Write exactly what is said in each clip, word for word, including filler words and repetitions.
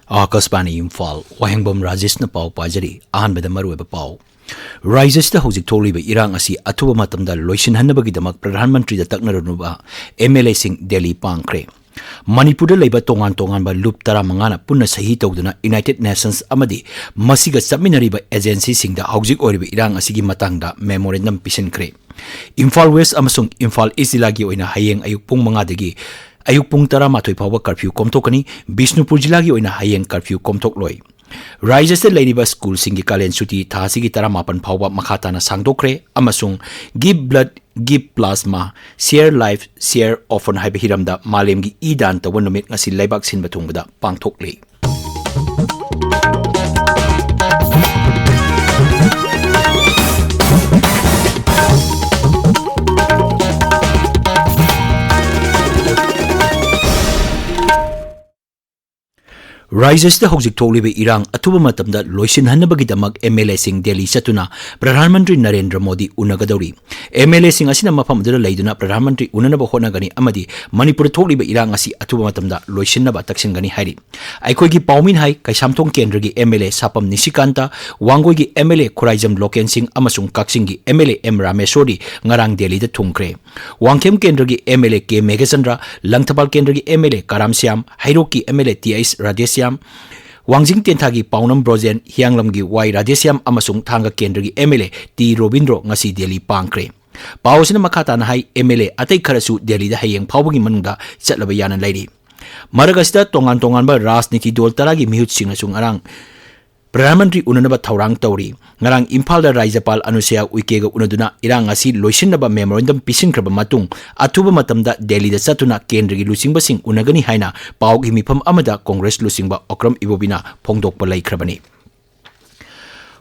ꯑꯥꯀꯥꯁꯕꯥꯅꯤ ꯏꯝꯐꯥꯜ, ꯋꯥꯍꯦꯡꯕꯝ ꯔꯥꯖꯦꯁꯅ ꯄꯥꯎ ꯄꯥꯖꯔꯤ꯫ ꯑꯍꯥꯟꯕꯗ ꯃꯔꯨꯑꯣꯏꯕ ꯄꯥꯎ꯫ ꯔꯥꯖ꯭ꯌꯁꯤꯗ ꯍꯧꯖꯤꯛ ꯊꯣꯛꯂꯤꯕ ꯏꯔꯥꯡ ꯑꯁꯤ ꯑꯊꯨꯕ ꯃꯇꯝꯗ ꯂꯣꯏꯁꯤꯟꯍꯟꯅꯕꯒꯤꯗꯃꯛ ꯄ꯭ꯔꯙꯥꯟ ꯃꯟꯇ꯭ꯔꯤꯗ ꯇꯛꯅꯔꯨꯅꯕ ꯑꯦꯝ ꯑꯦꯜ ꯑꯦꯁꯤꯡ ꯗꯦꯜꯂꯤ ꯄꯥꯡꯈ꯭ꯔꯦ꯫ ꯃꯅꯤꯄꯨꯔꯗ ꯂꯩꯕ ꯇꯣꯉꯥꯟ ꯇꯣꯉꯥꯟꯕ ꯂꯨꯞ ꯇꯔꯥꯃꯉꯥꯅ ꯄꯨꯟꯅ ꯁꯍꯤ ꯇꯧꯗꯨꯅ ꯌꯨꯅꯥꯏꯇꯦꯗ ꯅꯦꯁꯟꯁ ꯑꯃꯗꯤ ꯃꯁꯤꯒ ꯆꯠꯃꯤꯟꯅꯔꯤꯕ ꯑꯦꯖꯦꯟꯁꯤꯁꯤꯡꯗ ꯍꯧꯖꯤꯛ ꯑꯣꯏꯔꯤꯕ ꯏꯔꯥꯡ ꯑꯁꯤꯒꯤ ꯃꯇꯥꯡꯗ ꯃꯦꯃꯣꯔꯦꯟꯗꯝ ꯄꯤꯁꯤꯟꯈ꯭ꯔꯦ꯫ ꯏꯝꯐꯥꯜ ꯋꯦꯁ ꯑꯃꯁꯨꯡ ꯏꯝꯐꯥꯜ ꯏꯁ ꯖꯤꯂꯥꯒꯤ ꯑꯣꯏꯅ ꯍꯌꯦꯡ ꯑꯌꯨꯛ ꯄꯨꯡ ꯃꯉꯥꯗꯒꯤ ꯑꯌꯨꯛ ꯄꯨꯡ ꯇꯔꯥꯃꯥꯊꯣꯏ ꯐꯥꯎꯕ ꯀꯔꯐ꯭ꯌꯨ ꯀꯣꯝꯊꯣꯛꯀꯅꯤ꯫ ꯕꯤꯁꯅꯨꯄꯨꯔ ꯖꯤꯂꯥꯒꯤ ꯑꯣꯏꯅ ꯍꯌꯦꯡ ꯀꯔꯐ꯭ꯌꯨ ꯀꯣꯝꯊꯣꯛꯂꯣꯏ꯫ ꯔꯥꯖ꯭ꯌꯁꯤꯗ ꯂꯩꯔꯤꯕ ꯁ꯭ꯀꯨꯜꯁꯤꯡꯒꯤ ꯀꯥꯂꯦꯟ ꯁꯨꯇꯤ ꯊꯥ ꯑꯁꯤꯒꯤ ꯇꯔꯥꯃꯥꯄꯟ ꯐꯥꯎꯕ ꯃꯈꯥ ꯇꯥꯅ ꯁꯥꯡꯗꯣꯛꯈ꯭ꯔꯦ ꯑꯃꯁꯨꯡ Give Blood, Give Plasma, Share Life, Share Orphan ꯍꯥꯏꯕ ꯍꯤꯔꯝꯗ ꯃꯥꯂꯦꯝꯒꯤ ꯏ ꯗꯥꯟ ꯇꯧꯕ ꯅꯨꯃꯤꯠ ꯉꯁꯤ ꯂꯩꯕꯥꯛ ꯁꯤꯟꯕ ꯊꯨꯡꯕꯗ ꯄꯥꯡꯊꯣꯛꯂꯤ꯫ ꯔꯥꯖ꯭ꯌꯁꯤꯗ ꯍꯧꯖꯤꯛ ꯊꯣꯛꯂꯤꯕ ꯏꯔꯥꯡ ꯑꯊꯨꯕ ꯃꯇꯝꯗ ꯂꯣꯏꯁꯤꯟꯍꯟꯅꯕꯒꯤꯗꯃꯛ ꯑꯦꯝ ꯑꯦꯜ ꯑꯦꯁꯤꯡ ꯗꯦꯜꯂꯤ ꯆꯠꯇꯨꯅ ꯄ꯭ꯔꯙꯥꯟ ꯃꯟꯇ꯭ꯔꯤ ꯅꯔꯦꯟꯗ꯭ꯔ ꯃꯣꯗꯤ ꯎꯅꯒꯗꯧꯔꯤ꯫ ꯑꯦꯝ ꯑꯦꯜ ꯑꯦꯁꯤꯡ ꯑꯁꯤꯅ ꯃꯐꯝ ꯑꯗꯨꯗ ꯂꯩꯗꯨꯅ ꯄ꯭ꯔꯙꯥꯟ ꯃꯟꯇ꯭ꯔꯤ ꯎꯅꯅꯕ ꯍꯣꯠꯅꯒꯅꯤ ꯑꯃꯗꯤ ꯃꯅꯤꯄꯨꯔꯗ ꯊꯣꯛꯂꯤꯕ ꯏꯔꯥꯡ ꯑꯁꯤ ꯑꯊꯨꯕ ꯃꯇꯝꯗ ꯂꯣꯏꯁꯤꯟꯅꯕ ꯇꯛꯁꯤꯟꯒꯅꯤ ꯍꯥꯏꯔꯤ꯫ ꯑꯩꯈꯣꯏꯒꯤ ꯄꯥꯎꯃꯤꯅ ꯍꯥꯏ, ꯀꯩꯁꯥꯝꯊꯣꯡ ꯀꯦꯟꯗ꯭ꯔꯒꯤ M L A Sapam Nishikanta, ꯋꯥꯡꯒꯣꯏꯒꯤ M L A Khuraijam Loken ꯁꯤꯡ ꯑꯃꯁꯨꯡ ꯀꯛꯆꯤꯡꯒꯤ M L A M Rameshwor ꯉꯔꯥꯡ ꯗꯦꯜꯂꯤꯗ ꯊꯨꯡꯈ꯭ꯔꯦ꯫ ꯋꯥꯡꯈꯦꯝ ꯀꯦꯟꯗ꯭ꯔꯒꯤ M L A K Meghachandra, Langthabal ꯀꯦꯟꯗ꯭ꯔꯒꯤ M L A Karam Shyam, ꯍꯩꯔꯣꯛꯀꯤ M L A T H Radheshyam, Wangjing ꯇꯦꯟꯊꯥꯒꯤ ꯄꯥꯎꯅꯝ ꯕ꯭ꯔꯣꯖꯦꯟ, ꯍꯤꯌꯥꯡꯂꯝꯒꯤ ꯋꯥꯏ ꯔꯥꯙꯦꯁ꯭ꯌꯥꯝ ꯑꯃꯁꯨꯡ ꯊꯥꯡꯒ ꯀꯦꯟꯗ꯭ꯔꯒꯤ M L A T Robindro ꯉꯁꯤ ꯗꯦꯜꯂꯤ ꯄꯥꯡꯈ꯭ꯔꯦ꯫ ꯄꯥꯎ ꯑꯁꯤꯅ ꯃꯈꯥ ꯇꯥꯅ ꯍꯥꯏ, ꯑꯦꯝ ꯑꯦꯜ ꯑꯦ ꯑꯇꯩ ꯈꯔꯁꯨ ꯗꯦꯜꯂꯤꯗ ꯍꯌꯦꯡ ꯐꯥꯎꯕꯒꯤ ꯃꯅꯨꯡꯗ ꯆꯠꯂꯕ ꯌꯥꯅ ꯂꯩꯔꯤ꯫ ꯃꯔꯛ ꯑꯁꯤꯗ ꯇꯣꯉꯥꯟ ꯇꯣꯉꯥꯟꯕ ꯔꯥꯖꯅꯤꯇꯤ ꯗꯣꯜ ꯇꯔꯥꯒꯤ ꯃꯤꯍꯨꯠꯁꯤꯡꯅꯁꯨ ꯉꯔꯥꯡ ꯄ꯭ꯔꯙꯥꯟ ꯃꯟꯇ꯭ꯔꯤ ꯎꯅꯅꯕ ꯊꯧꯔꯥꯡ ꯇꯧꯔꯤ꯫ ꯉꯔꯥꯡ ꯏꯝꯐꯥꯜꯗ ꯔꯥꯖ꯭ꯌꯄꯥꯜ ꯑꯅꯨꯁꯨꯌꯥ ꯎꯏꯀꯦꯒ ꯎꯅꯗꯨꯅ ꯏꯔꯥꯡ ꯑꯁꯤ ꯂꯣꯏꯁꯤꯟꯅꯕ ꯃꯦꯃꯣꯔꯦꯟꯗꯝ ꯄꯤꯁꯤꯟꯈ꯭ꯔꯕ ꯃꯇꯨꯡ, ꯑꯊꯨꯕ ꯃꯇꯝꯗ ꯗꯦꯜꯂꯤꯗ ꯆꯠꯇꯨꯅ ꯀꯦꯟꯗ꯭ꯔꯒꯤ ꯂꯨꯆꯤꯡꯕꯁꯤꯡ ꯎꯅꯒꯅꯤ ꯍꯥꯏꯅ ꯄꯥꯎꯒꯤ ꯃꯤꯐꯝ ꯑꯃꯗ ꯀꯣꯡꯒ꯭ꯔꯦꯁ ꯂꯨꯆꯤꯡꯕ ꯑꯣꯀ꯭ꯔꯝ ꯏꯕꯣꯕꯤꯅ ꯐꯣꯡꯗꯣꯛꯄ ꯂꯩꯈ꯭ꯔꯕꯅꯤ꯫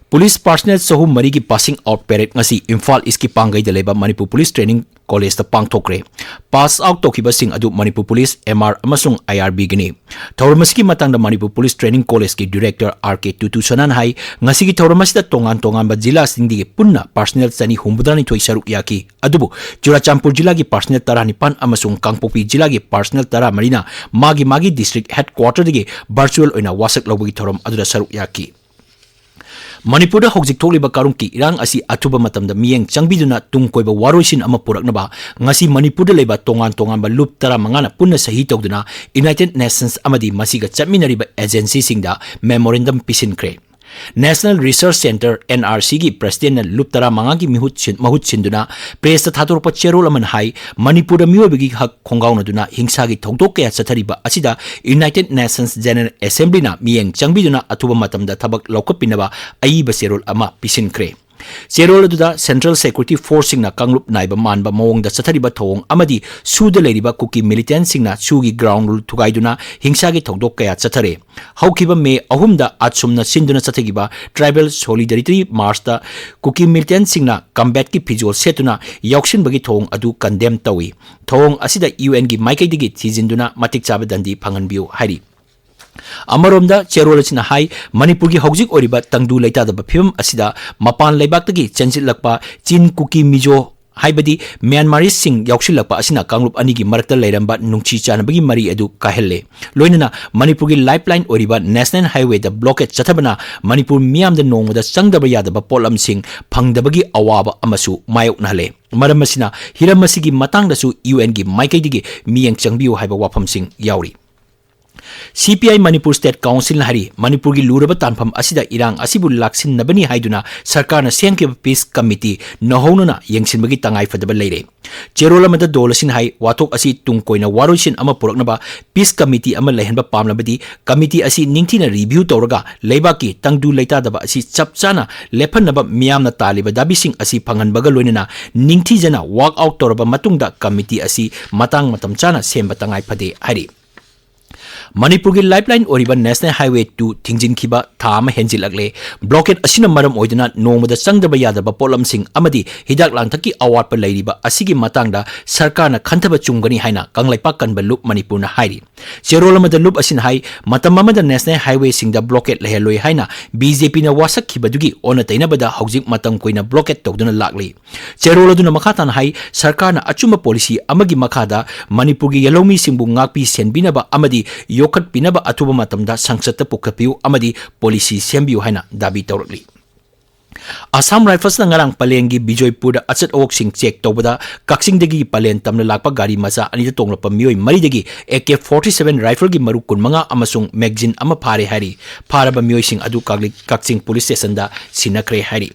ꯄꯨꯂꯤꯁ ꯄꯥꯔꯁꯅꯦꯜ ꯆꯍꯨꯝ ꯃꯔꯤꯒꯤ ꯄꯥꯁꯤꯡ ꯑꯥꯎꯠ ꯄꯦꯔꯦꯗ ꯉꯁꯤ ꯏꯝꯐꯥꯜ ꯏꯁꯀꯤ ꯄꯥꯡꯒꯩꯗ ꯂꯩꯕ ꯃꯅꯤꯄꯨꯔ ꯄꯨꯂꯤꯁ ꯇ꯭ꯔꯦꯅꯤꯡ ꯀꯣꯂꯦꯖꯇ ꯄꯥꯡꯊꯣꯛꯈ꯭ꯔꯦ꯫ ꯄꯥꯁ ꯑꯥꯎꯠ ꯇꯧꯈꯤꯕꯁꯤꯡ ꯑꯗꯨ ꯃꯅꯤꯄꯨꯔ ꯄꯨꯂꯤꯁ, ꯑꯦꯝ ꯑꯥꯔ ꯑꯃꯁꯨꯡ ꯑꯥꯏ ꯑꯥꯔ ꯕꯤꯒꯤꯅꯤ꯫ ꯊꯧꯔꯝ ꯑꯁꯤꯒꯤ ꯃꯇꯥꯡꯗ ꯃꯅꯤꯄꯨꯔ ꯄꯨꯂꯤꯁ ꯇ꯭ꯔꯦꯅꯤꯡ ꯀꯣꯂꯦꯖꯀꯤ ꯗꯤꯔꯦꯛꯇꯔ ꯑꯥꯔ ꯀꯦ ꯇꯨꯇꯨꯁꯅꯥꯅ ꯍꯥꯏ, ꯉꯁꯤꯒꯤ ꯊꯧꯔꯝ ꯑꯁꯤꯗ ꯇꯣꯉꯥꯟ ꯇꯣꯉꯥꯟꯕ ꯖꯤꯂꯥꯁꯤꯡꯗꯒꯤ ꯄꯨꯟꯅ ꯄꯥꯔꯁꯅꯦꯜ ꯆꯅꯤ ꯍꯨꯝꯐꯨꯇꯔꯥꯅꯤꯊꯣꯏ ꯁꯔꯨꯛ ꯌꯥꯈꯤ꯫ ꯑꯗꯨꯕꯨ ꯆꯨꯔꯥꯆꯥꯟꯄꯨꯔ ꯖꯤꯂꯥꯒꯤ ꯄꯥꯔꯁꯅꯦꯜ ꯇꯔꯥꯅꯤꯄꯥꯟ ꯑꯃꯁꯨꯡ ꯀꯥꯡꯄꯣꯛꯄꯤ ꯖꯤꯂꯥꯒꯤ ꯄꯥꯔꯁꯅꯦꯜ ꯇꯔꯥꯃꯔꯤꯅ ꯃꯥꯒꯤ ꯃꯥꯒꯤ ꯗꯤꯁꯇ꯭ꯔꯤꯛ ꯍꯦꯗꯀ꯭ꯋꯥꯇꯔꯗꯒꯤ ꯚꯔꯆꯨꯑꯦꯜ ꯑꯣꯏꯅ ꯋꯥꯁꯛ ꯂꯧꯕꯒꯤ ꯊꯧꯔꯝ ꯑꯗꯨꯗ ꯁꯔꯨꯛ ꯌꯥꯈꯤ꯫ ꯃꯅꯤꯄꯨꯔꯗ ꯍꯧꯖꯤꯛ ꯊꯣꯛꯂꯤꯕ ꯀꯥꯡꯂꯨꯞꯀꯤ ꯏꯔꯥꯡ ꯑꯁꯤ ꯑꯊꯨꯕ ꯃꯇꯝꯗ ꯃꯤꯠꯌꯦꯡ ꯆꯪꯕꯤꯗꯨꯅ ꯇꯨꯡ ꯀꯣꯏꯕ ꯋꯥꯔꯣꯏꯁꯤꯟ ꯑꯃ ꯄꯨꯔꯛꯅꯕ ꯉꯁꯤ ꯃꯅꯤꯄꯨꯔꯗ ꯂꯩꯕ ꯇꯣꯉꯥꯟ ꯇꯣꯉꯥꯟꯕ ꯂꯨꯞ ꯇꯔꯥꯃꯉꯥꯅ ꯄꯨꯟꯅ ꯁꯍꯤ ꯇꯧꯗꯨꯅ ꯌꯨꯅꯥꯏꯇꯦꯗ ꯅꯦꯁꯟꯁ ꯑꯃꯗꯤ ꯃꯁꯤꯒ ꯆꯠꯃꯤꯟꯅꯔꯤꯕ ꯑꯦꯖꯦꯟꯁꯤꯁꯤꯡꯗ ꯃꯦꯃꯣꯔꯦꯟꯗꯝ ꯄꯤꯁꯤꯟꯈ꯭ꯔꯦ꯫ National research centre, N R ꯁꯤꯒꯤ ꯄ꯭ꯔꯁꯤꯗꯦꯟꯠꯅ ꯂꯨꯞ ꯇꯔꯥꯃꯉꯥꯒꯤ ꯃꯤꯍꯨꯠ ꯁꯤꯟ-, ꯃꯍꯨꯠ ꯁꯤꯟꯗꯨꯅ ꯄ꯭ꯔꯦꯁꯇ ꯊꯥꯗꯣꯔꯛꯄ ꯆꯦꯔꯣꯜ ꯑꯃꯅ ꯍꯥꯏ, ꯃꯅꯤꯄꯨꯔꯗ ꯃꯤꯑꯣꯏꯕꯒꯤ ꯍꯛ ꯈꯣꯡꯒꯥꯎꯅꯗꯨꯅ ꯍꯤꯡꯁꯥꯒꯤ ꯊꯧꯗꯣꯛ ꯀꯌꯥ ꯆꯠꯊꯔꯤꯕ ꯑꯁꯤꯗ ꯌꯨꯅꯥꯏꯇꯦꯗ ꯅꯦꯁꯟꯁ ꯖꯦꯅꯔꯦꯜ ꯑꯦꯁꯦꯝꯕ꯭ꯂꯤꯅ ꯃꯤꯠꯌꯦꯡ ꯆꯪꯕꯤꯗꯨꯅ ꯑꯊꯨꯕ ꯃꯇꯝꯗ ꯊꯕꯛ ꯂꯧꯈꯠꯄꯤꯅꯕ ꯑꯏꯕ ꯆꯦꯔꯣꯜ ꯑꯃ ꯄꯤꯁꯤꯟꯈ꯭ꯔꯦ꯫ ꯆꯦꯔꯣꯜ ꯑꯗꯨꯗ ꯁꯦꯟꯇ꯭ꯔꯦꯜ ꯁꯦꯀ꯭ꯌꯨꯔꯤꯇꯤ ꯐꯣꯔꯁꯁꯤꯡꯅ ꯀꯥꯡꯂꯨꯞ ꯅꯥꯏꯕ ꯃꯥꯟꯕ ꯃꯑꯣꯡꯗ ꯆꯠꯊꯔꯤꯕ ꯊꯧꯑꯣꯡ ꯑꯃꯗꯤ ꯁꯨꯗ ꯂꯩꯔꯤꯕ ꯀꯨꯀꯤ ꯃꯤꯂꯤꯇꯦꯟꯠꯁꯤꯡꯅ ꯁꯨꯒꯤ ꯒ꯭ꯔꯥꯎꯟ ꯔꯨꯜ ꯊꯨꯒꯥꯏꯗꯨꯅ ꯍꯤꯡꯁꯥꯒꯤ ꯊꯧꯗꯣꯛ ꯀꯌꯥ ꯆꯠꯊꯔꯦ꯫ ꯍꯧꯈꯤꯕ ꯃꯦ ꯑꯍꯨꯝꯗ ꯑꯁꯨꯝꯅ ꯁꯤꯟꯗꯨꯅ ꯆꯠꯊꯈꯤꯕ ꯇ꯭ꯔꯥꯏꯕꯦꯜ ꯁꯣꯂꯤꯗꯥꯔꯤꯇꯤ ꯃꯥꯔꯆꯇ ꯀꯨꯀꯤ ꯃꯤꯂꯤꯇꯦꯟꯠꯁꯤꯡꯅ ꯀꯝꯕꯦꯠꯀꯤ ꯐꯤꯖꯣꯜ ꯁꯦꯠꯇꯨꯅ ꯌꯥꯎꯁꯤꯟꯕꯒꯤ ꯊꯧꯑꯣꯡ ꯑꯗꯨ ꯀꯟꯗꯦꯝ ꯇꯧꯏ꯫ ꯊꯧꯑꯣꯡ ꯑꯁꯤꯗ ꯌꯨ ꯑꯦꯟꯒꯤ ꯃꯥꯏꯀꯩꯗꯒꯤ ꯊꯤꯖꯤꯟꯗꯨꯅ ꯃꯇꯤꯛ ꯆꯥꯕ ꯗꯟꯗꯤ ꯐꯪꯍꯟꯕꯤꯌꯨ ꯍꯥꯏꯔꯤ꯫ ꯑꯃꯔꯣꯝꯗ ꯆꯦꯔꯣꯜ ꯑꯁꯤꯅ ꯍꯥꯏ, ꯃꯅꯤꯄꯨꯔꯒꯤ ꯍꯧꯖꯤꯛ ꯑꯣꯏꯔꯤꯕ ꯇꯪꯗꯨ ꯂꯩꯇꯥꯗꯕ ꯐꯤꯕꯝ ꯑꯁꯤꯗ ꯃꯄꯥꯟ ꯂꯩꯕꯥꯛꯇꯒꯤ ꯆꯦꯟꯁꯤꯜꯂꯛꯄ ꯆꯤꯟ, ꯀꯨꯀꯤ, ꯃꯤꯖꯣ ꯍꯥꯏꯕꯗꯤ ꯃ꯭ꯌꯥꯟꯃꯥꯔꯤꯁꯁꯤꯡ ꯌꯥꯎꯁꯤꯜꯂꯛꯄ ꯑꯁꯤꯅ ꯀꯥꯡꯂꯨꯞ ꯑꯅꯤꯒꯤ ꯃꯔꯛꯇ ꯂꯩꯔꯝꯕ ꯅꯨꯡꯁꯤ ꯆꯥꯟꯅꯕꯒꯤ ꯃꯔꯤ ꯑꯗꯨ ꯀꯥꯏꯍꯜꯂꯦ꯫ ꯂꯣꯏꯅꯅ ꯃꯅꯤꯄꯨꯔꯒꯤ ꯂꯥꯏꯐꯂꯥꯏꯟ ꯑꯣꯏꯔꯤꯕ ꯅꯦꯁꯅꯦꯜ ꯍꯥꯏꯋꯦꯗ ꯕ꯭ꯂꯣꯀꯦꯗ ꯆꯠꯊꯕꯅ ꯃꯅꯤꯄꯨꯔ ꯃꯤꯌꯥꯝꯗ ꯅꯣꯡꯃꯗ ꯆꯪꯗꯕ ꯌꯥꯗꯕ ꯄꯣꯠꯂꯝꯁꯤꯡ ꯐꯪꯗꯕꯒꯤ ꯑꯋꯥꯕ ꯑꯃꯁꯨ ꯃꯥꯌꯣꯛꯅꯍꯜꯂꯦ꯫ ꯃꯔꯝ ꯑꯁꯤꯅ ꯍꯤꯔꯝ ꯑꯁꯤꯒꯤ ꯃꯇꯥꯡꯗꯁꯨ ꯌꯨ ꯑꯦꯟꯒꯤ ꯃꯥꯏꯀꯩꯗꯒꯤ ꯃꯤꯠꯌꯦꯡ ꯆꯪꯕꯤꯌꯨ ꯍꯥꯏꯕ ꯋꯥꯐꯝꯁꯤꯡ ꯌꯥꯎꯔꯤ꯫ ꯁꯤ ꯄꯤ ꯑꯥꯏ ꯃꯅꯤꯄꯨꯔ ꯁ꯭ꯇꯦꯠ ꯀꯥꯎꯟꯁꯤꯜꯅ ꯍꯥꯏꯔꯤ, ꯃꯅꯤꯄꯨꯔꯒꯤ ꯂꯨꯔꯕ ꯇꯥꯟꯐꯝ ꯑꯁꯤꯗ ꯏꯔꯥꯡ ꯑꯁꯤꯕꯨ ꯂꯥꯛꯁꯤꯟꯅꯕꯅꯤ ꯍꯥꯏꯗꯨꯅ ꯁꯔꯀꯥꯔꯅ ꯁꯦꯝꯈꯤꯕ ꯄꯤꯁ ꯀꯃꯤꯇꯤ ꯅꯧꯍꯧꯅꯅ ꯌꯦꯡꯁꯤꯟꯕꯒꯤ ꯇꯉꯥꯏ ꯐꯗꯕ ꯂꯩꯔꯦ꯫ ꯆꯦꯔꯣꯜ ꯑꯃꯗ ꯗꯣꯜ ꯑꯁꯤꯅ ꯍꯥꯏ, ꯋꯥꯊꯣꯛ ꯑꯁꯤ ꯇꯨꯡ ꯀꯣꯏꯅ ꯋꯥꯔꯣꯏꯁꯤꯟ ꯑꯃ ꯄꯨꯔꯛꯅꯕ ꯄꯤꯁ ꯀꯃꯤꯇꯤ ꯑꯃ ꯂꯩꯍꯟꯕ ꯄꯥꯝꯂꯕꯗꯤ ꯀꯃꯤꯇꯤ ꯑꯁꯤ ꯅꯤꯡꯊꯤꯅ ꯔꯤꯚ꯭ꯌꯨ ꯇꯧꯔꯒ ꯂꯩꯕꯥꯛꯀꯤ ꯇꯪꯗꯨ ꯂꯩꯇꯥꯗꯕ ꯑꯁꯤ ꯆꯞ ꯆꯥꯅ ꯂꯦꯞꯍꯟꯅꯕ ꯃꯤꯌꯥꯝꯅ ꯇꯥꯜꯂꯤꯕ ꯗꯥꯕꯤꯁꯤꯡ ꯑꯁꯤ ꯐꯪꯍꯟꯕꯒ ꯂꯣꯏꯅꯅ ꯅꯤꯡꯊꯤꯖꯅ ꯋꯥꯛ ꯑꯥꯎꯠ ꯇꯧꯔꯕ ꯃꯇꯨꯡꯗ ꯀꯃꯤꯇꯤ ꯑꯁꯤ ꯃꯇꯥꯡ ꯃꯇꯝ ꯆꯥꯅ ꯁꯦꯝꯕ ꯇꯉꯥꯏ ꯐꯗꯦ ꯍꯥꯏꯔꯤ꯫ ꯃꯅꯤꯄꯨꯔꯒꯤ ꯂꯥꯏꯐꯂꯥꯏꯟ ꯑꯣꯏꯔꯤꯕ National Highway two ꯊꯤꯡꯖꯤꯟꯈꯤꯕ ꯊꯥ ꯑꯃ ꯍꯦꯟꯖꯤꯜꯂꯛꯂꯦ꯫ ꯕ꯭ꯂꯣꯀꯦꯠ ꯑꯁꯤꯅ ꯃꯔꯝ ꯑꯣꯏꯗꯨꯅ ꯅꯣꯡꯃꯗ ꯆꯪꯗꯕ ꯌꯥꯗꯕ ꯄꯣꯠꯂꯝꯁꯤꯡ ꯑꯃꯗꯤ ꯍꯤꯗꯥꯛ ꯂꯥꯡꯊꯛꯀꯤ ꯑꯋꯥꯠꯄ ꯂꯩꯔꯤꯕ ꯑꯁꯤꯒꯤ ꯃꯇꯥꯡꯗ ꯁꯔꯀꯥꯔꯅ ꯈꯟꯊꯕ ꯆꯨꯝꯒꯅꯤ ꯍꯥꯏꯅ ꯀꯪꯂꯩꯄꯥꯛ ꯀꯟꯕ ꯂꯨꯞ ꯃꯅꯤꯄꯨꯔꯅ ꯍꯥꯏꯔꯤ꯫ ꯆꯦꯔꯣꯜ ꯑꯃꯗ ꯂꯨꯞ ꯑꯁꯤꯅ ꯍꯥꯏ, ꯃꯇꯝ ꯑꯃꯗ National Highwayꯁꯤꯡꯗ ꯕ꯭ꯂꯣꯀꯦꯠ ꯂꯩꯍꯜꯂꯣꯏ ꯍꯥꯏꯅ BJPꯅ ꯋꯥꯁꯛꯈꯤꯕꯗꯨꯒꯤ ꯑꯣꯟꯅ ꯇꯩꯅꯕꯗ ꯍꯧꯖꯤꯛ ꯃꯇꯝ ꯀꯨꯏꯅ ꯕ꯭ꯂꯣꯀꯦꯠ ꯇꯧꯗꯨꯅ ꯂꯥꯛꯂꯤ꯫ ꯆꯦꯔꯣꯜ ꯑꯗꯨꯅ ꯃꯈꯥ ꯇꯥꯅ ꯍꯥꯏ, ꯁꯔꯀꯥꯔꯅ ꯑꯆꯨꯝꯕ ꯄꯣꯂꯤꯁꯤ ꯑꯃꯒꯤ ꯃꯈꯥꯗ ꯃꯅꯤꯄꯨꯔꯒꯤ ꯌꯦꯜꯍꯧꯃꯤꯁꯤꯡꯕꯨ ꯉꯥꯛꯄꯤ ꯁꯦꯟꯕꯤꯅꯕ ꯑꯃꯗꯤ ꯌꯣꯛꯈꯠꯄꯤꯅꯕ ꯑꯊꯨꯕ ꯃꯇꯝꯗ ꯁꯪꯁꯠꯇ ꯄꯨꯈꯠꯄꯤꯌꯨ ꯑꯃꯗꯤ ꯄꯣꯂꯤꯁꯤ ꯁꯦꯝꯕꯤꯌꯨ ꯍꯥꯏꯅ ꯗꯥꯕꯤ ꯇꯧꯔꯛꯂꯤ꯫ ꯑꯁꯥꯝ ꯔꯥꯏꯐꯜꯁꯅ ꯉꯔꯥꯡ ꯄꯂꯦꯟꯒꯤ ꯕꯤꯖꯣꯏꯄꯨꯔꯗ ꯑꯆꯠ ꯑꯋꯣꯛꯁꯤꯡ ꯆꯦꯛ ꯇꯧꯕꯗ ꯀꯛꯆꯤꯡꯗꯒꯤ ꯄꯂꯦꯟ ꯇꯝꯅ ꯂꯥꯛꯄ ꯒꯥꯔꯤ ꯃꯆꯥ ꯑꯅꯤꯗ ꯇꯣꯡꯂꯛꯄ ꯃꯤꯑꯣꯏ ꯃꯔꯤꯗꯒꯤ AK forty seven ꯔꯥꯏꯐꯜꯒꯤ ꯃꯔꯨ ꯀꯨꯟꯃꯉꯥ ꯑꯃꯁꯨꯡ ꯃꯦꯒꯖꯤꯟ ꯑꯃ ꯐꯥꯔꯦ ꯍꯥꯏꯔꯤ꯫ ꯐꯥꯔꯕ ꯃꯤꯑꯣꯏꯁꯤꯡ ꯑꯗꯨ ꯀꯥꯛꯂꯤ-, ꯀꯛꯆꯤꯡ ꯄꯨꯂꯤꯁ ꯁ꯭ꯇꯦꯁꯟꯗ ꯁꯤꯟꯅꯈ꯭ꯔꯦ ꯍꯥꯏꯔꯤ꯫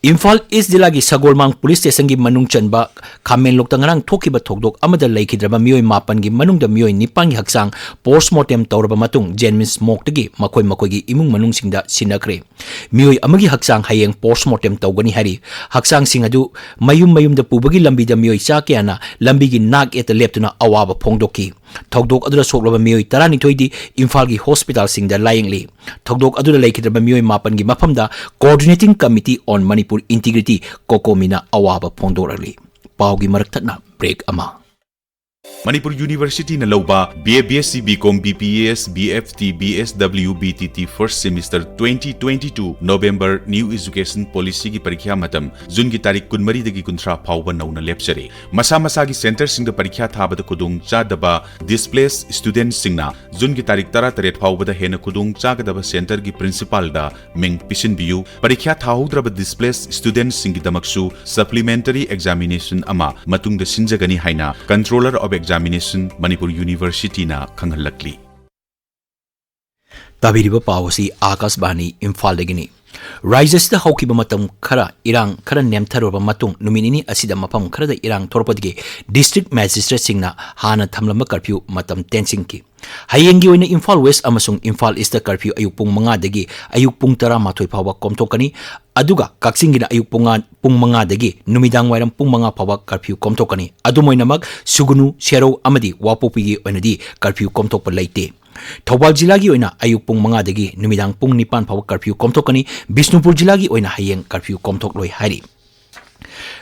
ꯏꯝꯐꯥꯜ ꯏꯁ ꯖꯤꯂꯥꯒꯤ ꯁꯒꯣꯜꯃꯥꯡ ꯄꯨꯂꯤꯁ ꯁ꯭ꯇꯦꯁꯟꯒꯤ ꯃꯅꯨꯡ ꯆꯟꯕ ꯈꯥꯃꯦꯟꯂꯣꯛꯇ ꯉꯔꯥꯡ ꯊꯣꯛꯈꯤꯕ ꯊꯧꯗꯣꯛ ꯑꯃꯗ ꯂꯩꯈꯤꯗ꯭ꯔꯕ ꯃꯤꯑꯣꯏ ꯃꯥꯄꯟꯒꯤ ꯃꯅꯨꯡꯗ ꯃꯤꯑꯣꯏ ꯅꯤꯄꯥꯟꯒꯤ ꯍꯛꯆꯥꯡ ꯄꯣꯁꯃꯣꯔꯇꯦꯝ ꯇꯧꯔꯕ ꯃꯇꯨꯡ ꯖꯦꯟꯃꯤꯟꯁ ꯃꯣꯔꯒꯇꯒꯤ ꯃꯈꯣꯏ ꯃꯈꯣꯏꯒꯤ ꯏꯃꯨꯡ ꯃꯅꯨꯡꯁꯤꯡꯗ ꯁꯤꯟꯅꯈ꯭ꯔꯦ꯫ ꯃꯤꯑꯣꯏ ꯑꯃꯒꯤ ꯍꯛꯆꯥꯡ ꯍꯌꯦꯡ ꯄꯣꯁꯃꯣꯔꯇꯦꯝ ꯇꯧꯒꯅꯤ ꯍꯥꯏꯔꯤ꯫ ꯍꯛꯆꯥꯡꯁꯤꯡ ꯑꯗꯨ ꯃꯌꯨꯝ ꯃꯌꯨꯝꯗ ꯄꯨꯕꯒꯤ ꯂꯝꯕꯤꯗ ꯃꯤꯑꯣꯏ ꯆꯥ ꯀꯌꯥꯅ ꯂꯝꯕꯤꯒꯤ ꯅꯥꯛ ꯌꯦꯠꯇ ꯂꯦꯞꯇꯨꯅ ꯑꯋꯥꯕ ꯐꯣꯡꯗꯣꯛꯈꯤ꯫ ꯊꯧꯗꯣꯛ ꯑꯗꯨꯗ ꯁꯣꯛꯂꯕ ꯃꯤꯑꯣꯏ ꯇꯔꯥꯅꯤꯊꯣꯏꯗꯤ ꯏꯝꯐꯥꯜꯒꯤ ꯍꯣꯁꯄꯤꯇꯥꯜꯁꯤꯡꯗ ꯂꯥꯌꯦꯡꯂꯤ꯫ ꯊꯧꯗꯣꯛ ꯑꯗꯨꯗ ꯂꯩꯈꯤꯗ꯭ꯔꯕ ꯃꯤꯑꯣꯏ ꯃꯥꯄꯟꯒꯤ ꯃꯐꯝꯗ Coordinating Committee on Manipur Integrity, COCOMIꯅ ꯑꯋꯥꯕ ꯐꯣꯡꯗꯣꯔꯛꯂꯤ꯫ ꯄꯥꯎꯒꯤ ꯃꯔꯛ ꯊꯠꯅ ꯕ꯭ꯔꯦꯛ ꯑꯃ꯫ ꯃꯅꯤꯄꯨꯔ ꯌꯨꯅꯤꯚꯔꯁꯤꯇꯤꯅ ꯂꯧꯕ BA, BSc, BCom, BPS, BFT, BSW, BTT first semester twenty twenty-two November New Education Policyꯒꯤ ꯄꯔꯤꯈ꯭ꯌꯥ ꯃꯇꯝ ꯖꯨꯟꯒꯤ ꯇꯥꯔꯤꯛ ꯀꯨꯟꯃꯔꯤꯗꯒꯤ ꯀꯨꯟꯊ꯭ꯔꯥ ꯐꯥꯎꯕ ꯅꯧꯅ ꯂꯦꯞꯆꯔꯦ꯫ ꯃꯁꯥ ꯃꯁꯥꯒꯤ ꯁꯦꯟꯇꯔꯁꯤꯡꯗ ꯄꯔꯤꯈ꯭ꯌꯥ ꯊꯥꯕꯗ ꯈꯨꯗꯣꯡ ꯆꯥꯗꯕ displaced studentꯁꯤꯡꯅ ꯖꯨꯟꯒꯤ ꯇꯥꯔꯤꯛ ꯇꯔꯥꯇꯔꯦꯠ ꯐꯥꯎꯕꯗ ꯍꯦꯟꯅ ꯈꯨꯗꯣꯡ ꯆꯥꯒꯗꯕ ꯁꯦꯟꯇꯔꯒꯤ ꯄ꯭ꯔꯤꯟꯁꯤꯄꯥꯜꯗ ꯃꯤꯡ ꯄꯤꯁꯤꯟꯕꯤꯌꯨ꯫ ꯄꯔꯤꯈ꯭ꯌꯥ ꯊꯥꯍꯧꯗ꯭ꯔꯕ displaced studentꯁꯤꯡꯒꯤꯗꯃꯛꯁꯨ supplementary examination ꯑꯃ ꯃꯇꯨꯡꯗ ꯁꯤꯟꯖꯒꯅꯤ ꯍꯥꯏꯅ Controller of Examination, ꯃꯅꯤꯄꯨꯔ ꯌꯨꯅꯤꯚꯔꯁꯤꯇꯤꯅ ꯈꯪꯍꯜꯂꯛꯂꯤ꯫ ꯇꯥꯕꯤꯔꯤꯕ ꯄꯥꯎ ꯑꯁꯤ ꯑꯥꯀꯥꯁꯕꯥꯅꯤ ꯏꯝꯐꯥꯜꯗꯒꯤꯅꯤ꯫ ꯔꯥꯖ꯭ꯌ ꯑꯁꯤꯗ ꯍꯧꯈꯤꯕ ꯃꯇꯝ ꯈꯔ ꯏꯔꯥꯡ ꯈꯔ ꯅꯦꯝꯊꯔꯕ ꯃꯇꯨꯡ ꯅꯨꯃꯤꯠ ꯅꯤꯅꯤ ꯑꯁꯤꯗ ꯃꯐꯝ ꯈꯔꯗ ꯏꯔꯥꯡ ꯊꯣꯔꯛꯄꯗꯒꯤ district magistrateꯁꯤꯡꯅ ꯍꯥꯟꯅ ꯊꯝꯂꯝꯕ curfew ꯃꯇꯝ ꯇꯦꯟꯁꯤꯟꯈꯤ꯫ ꯍꯌꯦꯡꯒꯤ ꯑꯣꯏꯅ ꯏꯝꯐꯥꯜ West ꯑꯃꯁꯨꯡ ꯏꯝꯐꯥꯜ Eastꯇ curfew ꯑꯌꯨꯛ ꯄꯨꯡ ꯃꯉꯥꯗꯒꯤ ꯑꯌꯨꯛ ꯄꯨꯡ ꯇꯔꯥꯃꯥꯊꯣꯏ ꯐꯥꯎꯕ ꯀꯣꯝꯊꯣꯛꯀꯅꯤ꯫ ꯑꯗꯨꯒ ꯀꯛꯆꯤꯡꯒꯤꯅ ꯑꯌꯨꯛ ꯄꯨꯡ ꯉꯥ-, ꯄꯨꯡ ꯃꯉꯥꯗꯒꯤ ꯅꯨꯃꯤꯗꯥꯡ ꯋꯥꯏꯔꯝ ꯄꯨꯡ ꯃꯉꯥ ꯐꯥꯎꯕ curfew ꯀꯣꯝꯊꯣꯛꯀꯅꯤ꯫ ꯑꯗꯨꯝ ꯑꯣꯏꯅꯃꯛ ꯁꯨꯒꯨꯅꯨ, ꯁꯦꯔꯧ ꯑꯃꯗꯤ ꯋꯥꯄꯣꯛꯄꯤꯒꯤ ꯑꯣꯏꯅꯗꯤ curfew ꯀꯣꯝꯊꯣꯛꯄ ꯂꯩꯇꯦ꯫ ꯊꯧꯕꯥꯜ ꯖꯤꯂꯥꯒꯤ ꯑꯣꯏꯅ ꯑꯌꯨꯛ ꯄꯨꯡ ꯃꯉꯥꯗꯒꯤ ꯅꯨꯃꯤꯗꯥꯡ ꯄꯨꯡ ꯅꯤꯄꯥꯟ ꯐꯥꯎꯕ curfew ꯀꯣꯝꯊꯣꯛꯀꯅꯤ꯫ ꯕꯤꯁꯅꯨꯄꯨꯔ ꯖꯤꯂꯥꯒꯤ ꯑꯣꯏꯅ ꯍꯌꯦꯡ curfew ꯀꯣꯝꯊꯣꯛꯂꯣꯏ ꯍꯥꯏꯔꯤ꯫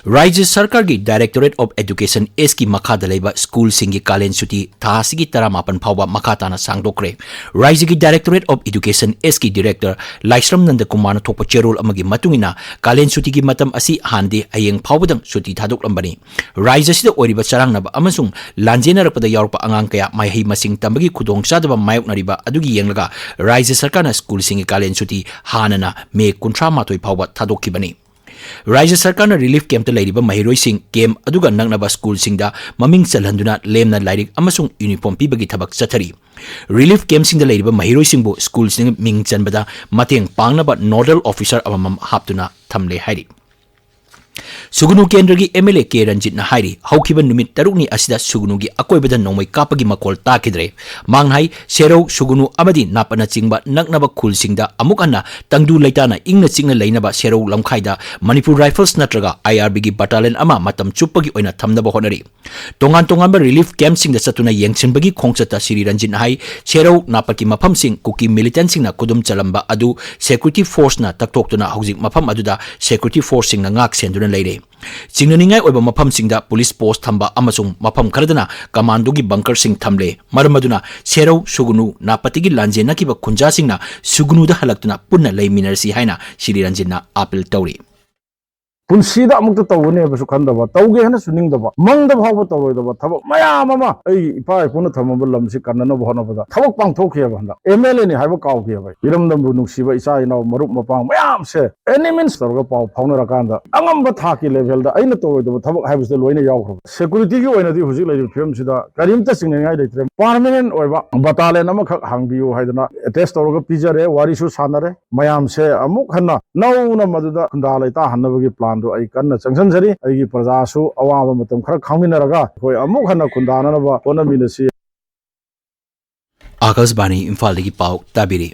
ꯔꯥꯖ꯭ꯌ ꯁꯔꯀꯥꯔꯒꯤ Directorate of Education Sꯀꯤ ꯃꯈꯥꯗ ꯂꯩꯕ ꯁ꯭ꯀꯨꯜꯁꯤꯡꯒꯤ ꯀꯥꯂꯦꯟ ꯁꯨꯇꯤ ꯊꯥ ꯑꯁꯤꯒꯤ ꯇꯔꯥꯃꯥꯄꯟ ꯐꯥꯎꯕ ꯃꯈꯥ ꯇꯥꯅ ꯁꯥꯡꯗꯣꯛꯈ꯭ꯔꯦ꯫ ꯔꯥꯖ꯭ꯌꯒꯤ Directorate of Education Sꯀꯤ Director ꯂꯥꯏꯁ꯭ꯔꯝ ꯅꯟꯗꯀꯨꯃꯥꯔꯅ ꯊꯣꯛꯄ ꯆꯦꯔꯣꯜ ꯑꯃꯒꯤ ꯃꯇꯨꯡ ꯏꯟꯅ, ꯀꯥꯂꯦꯟ ꯁꯨꯇꯤꯒꯤ ꯃꯇꯝ ꯑꯁꯤ ꯍꯥꯟꯅꯗꯤ ꯍꯌꯦꯡ ꯐꯥꯎꯕꯗꯪ ꯁꯨꯇꯤ ꯊꯥꯗꯣꯛꯂꯝꯕꯅꯤ꯫ ꯔꯥꯖ꯭ꯌ ꯑꯁꯤꯗ ꯑꯣꯏꯔꯤꯕ ꯆꯔꯥꯡꯅꯕ ꯑꯃꯁꯨꯡ ꯂꯥꯟꯖꯦꯟꯅꯔꯛꯄꯗ ꯌꯥꯎꯔꯛꯄ ꯑꯉꯥꯡ ꯀꯌꯥ ꯃꯍꯩ ꯃꯁꯤꯡ ꯇꯝꯕꯒꯤ ꯈꯨꯗꯣꯡꯆꯥꯗꯕ ꯃꯥꯌꯣꯛꯅꯔꯤꯕ ꯑꯗꯨꯒꯤ ꯌꯦꯡꯂꯒ ꯔꯥꯖ꯭ꯌ ꯁꯔꯀꯥꯔꯅ ꯁ꯭ꯀꯨꯜꯁꯤꯡꯒꯤ ꯀꯥꯂꯦꯟ ꯁꯨꯇꯤ ꯍꯥꯟꯅꯅ ꯃꯦ ꯀꯨꯟꯊ꯭ꯔꯥ ꯃꯥꯊꯣꯏ ꯐꯥꯎꯕ ꯊꯥꯗꯣꯛꯈꯤꯕꯅꯤ꯫ ꯔꯥꯖ꯭ꯌ ꯁꯔꯀꯥꯔꯅ relief campꯇ ꯂꯩꯔꯤꯕ ꯃꯍꯩꯔꯣꯏꯁꯤꯡ camp ꯑꯗꯨꯒ ꯅꯛꯅꯕ ꯁ꯭ꯀꯨꯜꯁꯤꯡꯗ ꯃꯃꯤꯡ ꯆꯜꯍꯟꯗꯨꯅ ꯂꯦꯝꯅ ꯂꯥꯏꯔꯤꯛ ꯑꯃꯁꯨꯡ uniform ꯄꯤꯕꯒꯤ ꯊꯕꯛ ꯆꯠꯊꯔꯤ꯫ Relief campꯁꯤꯡꯗ ꯂꯩꯔꯤꯕ ꯃꯍꯩꯔꯣꯏꯁꯤꯡꯕꯨ ꯁ꯭ꯀꯨꯜꯁꯤꯡꯗ ꯃꯤꯡ ꯆꯟꯕꯗ ꯃꯇꯦꯡ ꯄꯥꯡꯅꯕ nodal officer ꯑꯃꯃꯝ ꯍꯥꯞꯇꯨꯅ ꯊꯝꯂꯦ ꯍꯥꯏꯔꯤ꯫ ꯁꯨꯒꯨꯅꯨ ꯀꯦꯟꯗ꯭ꯔꯒꯤ MLA ꯀꯦ ꯔꯟꯖꯤꯠꯅ ꯍꯥꯏꯔꯤ, ꯍꯧꯈꯤꯕ ꯅꯨꯃꯤꯠ ꯇꯔꯨꯛꯅꯤ ꯑꯁꯤꯗ ꯁꯨꯒꯨꯅꯨꯒꯤ ꯑꯀꯣꯏꯕꯗ ꯅꯣꯡꯃꯩ ꯀꯥꯞꯄꯒꯤ ꯃꯈꯣꯜ ꯇꯥꯈꯤꯗ꯭ꯔꯦ꯫ ꯃꯍꯥꯛꯅ ꯍꯥꯏ, ꯁꯦꯔꯧ, ꯁꯨꯒꯨꯅꯨ ꯑꯃꯗꯤ ꯅꯥꯄꯅꯆꯤꯡꯕ ꯅꯛꯅꯕ ꯈꯨꯜꯁꯤꯡꯗ ꯑꯃꯨꯛ ꯍꯟꯅ ꯇꯪꯗꯨ ꯂꯩꯇꯥꯅ ꯏꯪꯅ ꯆꯤꯛꯅ ꯂꯩꯅꯕ ꯁꯦꯔꯧ ꯂꯝꯈꯥꯏꯗ Manipur Rifles ꯅꯠꯇ꯭ꯔꯒ IRBꯒꯤ battalion ꯑꯃ ꯃꯇꯝ ꯆꯨꯞꯄꯒꯤ ꯑꯣꯏꯅ ꯊꯝꯅꯕ ꯍꯣꯠꯅꯔꯤ꯫ ꯇꯣꯉꯥꯟ ꯇꯣꯉꯥꯟꯕ relief campꯁꯤꯡꯗ ꯆꯠꯇꯨꯅ ꯌꯦꯡꯁꯤꯟꯕꯒꯤ ꯈꯣꯡꯆꯠꯇ ꯁ꯭ꯔꯤ ꯔꯟꯖꯤꯠꯅ ꯍꯥꯏ, ꯁꯦꯔꯧ ꯅꯥꯄꯠꯀꯤ ꯃꯐꯝꯁꯤꯡ ꯀꯨꯀꯤ militantꯁꯤꯡꯅ ꯈꯨꯗꯨꯝ ꯆꯜꯂꯝꯕ ꯑꯗꯨ security forceꯅ ꯇꯛꯊꯣꯛꯇꯨꯅ ꯍꯧꯖꯤꯛ ꯃꯐꯝ ꯑꯗꯨꯗ security forceꯁꯤꯡꯅ ꯉꯥꯛ ꯁꯦꯟꯗꯨꯅ ꯂꯩꯔꯦ꯫ ꯆꯤꯡꯅꯅꯤꯡꯉꯥꯏ ꯑꯣꯏꯕ ꯃꯐꯝꯁꯤꯡꯗ police post ꯊꯝꯕ ꯑꯃꯁꯨꯡ ꯃꯐꯝ ꯈꯔꯗꯅ commandoꯒꯤ bunkerꯁꯤꯡ ꯊꯝꯂꯦ꯫ ꯃꯔꯝ ꯑꯗꯨꯅ ꯁꯦꯔꯧ, ꯁꯨꯒꯨꯅꯨ, ꯅꯥꯄꯠꯇꯒꯤ ꯂꯥꯟꯖꯦꯟꯅꯈꯤꯕ ꯈꯨꯟꯖꯥꯁꯤꯡꯅ ꯁꯨꯒꯨꯅꯨꯗ ꯍꯜꯂꯛꯇꯨꯅ ꯄꯨꯟꯅ ꯂꯩꯃꯤꯟꯅꯔꯁꯤ ꯍꯥꯏꯅ ꯁ꯭ꯔꯤ ꯔꯟꯖꯤꯠꯅ appeal ꯇꯧꯔꯤ꯫ ꯄꯨꯟꯁꯤꯗ ꯑꯃꯨꯛꯇ ꯇꯧꯒꯅꯤ ꯍꯥꯏꯕꯁꯨ ꯈꯟꯗꯕ, ꯇꯧꯒꯦ ꯍꯥꯏꯅꯁꯨ ꯅꯤꯡꯗꯕ, ꯃꯪꯗ ꯐꯥꯎꯕ ꯇꯧꯔꯣꯏꯗꯕ ꯊꯕꯛ ꯃꯌꯥꯝ ꯑꯃ ꯑꯩ ꯏꯄꯥ ꯏꯄꯨꯅ ꯊꯝꯃꯝꯕ ꯂꯝꯁꯤ ꯀꯟꯅꯅꯕ ꯍꯣꯠꯅꯕꯗ ꯊꯕꯛ ꯄꯥꯡꯊꯣꯛꯈꯤꯑꯕ꯫ ꯍꯟꯗꯛ MLAꯅꯤ ꯍꯥꯏꯕ ꯀꯥꯎꯈꯤꯑꯕ ꯑꯩ꯫ ꯏꯔꯝꯗꯝꯕꯨ ꯅꯨꯡꯁꯤꯕ ꯏꯆꯥ ꯏꯅꯥꯎ ꯃꯔꯨꯞ ꯃꯄꯥꯡ ꯃꯌꯥꯝꯁꯦ any means ꯇꯧꯔꯒ ꯄꯥꯎ ꯐꯥꯎꯅꯔꯀꯥꯟꯗ ꯑꯉꯝꯕ ꯊꯥꯛꯀꯤ levelꯗ ꯑꯩꯅ ꯇꯧꯔꯣꯏꯗꯕ ꯊꯕꯛ ꯍꯥꯏꯕꯁꯤꯗ ꯂꯣꯏꯅ ꯌꯥꯎꯈ꯭ꯔꯕ꯫ Securityꯒꯤ ꯑꯣꯏꯅꯗꯤ ꯍꯧꯖꯤꯛ ꯂꯩꯔꯤꯕ ꯐꯤꯕꯝꯁꯤꯗ ꯀꯔꯤꯝꯇ ꯆꯤꯡꯅꯅꯤꯡꯉꯥꯏ ꯂꯩꯇ꯭ꯔꯦ꯫ Permanent ꯑꯣꯏꯕ battalion ꯑꯃꯈꯛ ꯍꯥꯡꯕꯤꯌꯨ ꯍꯥꯏꯗꯅ attach ꯇꯧꯔꯒ ꯄꯤꯖꯔꯦ, ꯋꯥꯔꯤꯁꯨ ꯁꯥꯟꯅꯔꯦ꯫ ꯃꯌꯥꯝꯁꯦ ꯑꯃꯨꯛ ꯍꯟꯅ ꯅꯧꯅ ꯃꯗꯨꯗ ꯈꯨꯟꯗꯥ ꯂꯩꯇꯥꯍꯟꯅꯕꯒꯤ planꯗꯣ ꯑꯩ ꯀꯟꯅ ꯆꯪꯁꯤꯟꯖꯔꯤ꯫ ꯑꯩꯒꯤ ꯄ꯭ꯔꯖꯥꯁꯨ ꯑꯋꯥꯕ ꯃꯇꯝ ꯈꯔ ꯈꯥꯡꯃꯤꯟꯅꯔꯒ ꯑꯩꯈꯣꯏ ꯑꯃꯨꯛ ꯍꯟꯅ ꯈꯨꯟꯗꯥꯅꯅꯕ ꯍꯣꯠꯅꯃꯤꯟꯅꯁꯤ꯫ ꯑꯥꯀꯥꯁꯕꯥꯅꯤ ꯏꯝꯐꯥꯜꯗꯒꯤ ꯄꯥꯎ ꯇꯥꯕꯤꯔꯤ꯫